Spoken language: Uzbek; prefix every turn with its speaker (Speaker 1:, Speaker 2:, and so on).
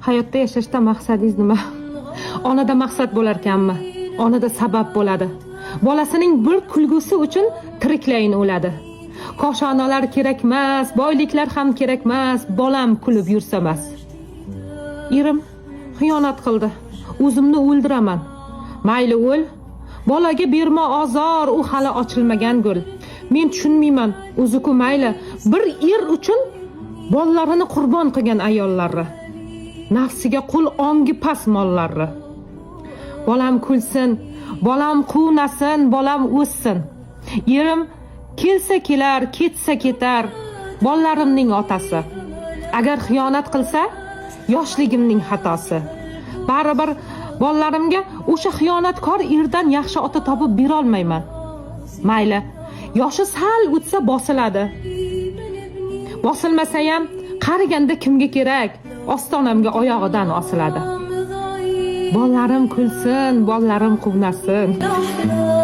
Speaker 1: Hayotda yashashda maqsadingiz nima? Onada maqsad bo'larkanmi? Onada sabab bo'ladi. Bolasining bir kulgusi uchun tiriklayin o'ladi. Koshonalar kerakmas, boyliklar ham kerakmas, bolam kulib yursa mas. Erim xiyonat qildi. O'zimni o'ldiraman. Mayli o'l. Bolaga berma ozor, u hali ochilmagan gul. Men tushunmayman, o'zi-ku mayli. Bir er uchun bolalarini qurbon qilgan ayollarni. Nafsiga qul, ongi past mollarni. Bolam kulsin, bolam quvnasin, bolam o'ssin. Erim kelsa kelar, ketsa ketar, bolalarimning otasi. Agar xiyonat qilsa, yoshligimning xatosi. Baribir bolalarimga o'sha xiyonatkor erdan yaxshi ota topib berolmayman. Mayli, yoshi sal o'tsa bosiladi. Bosilmasa ham qariganda kimga kerak? Ostonamga oyog'idan osiladi. Bolalarim kulsin, bolalarim quvnasin.
Speaker 2: احلام.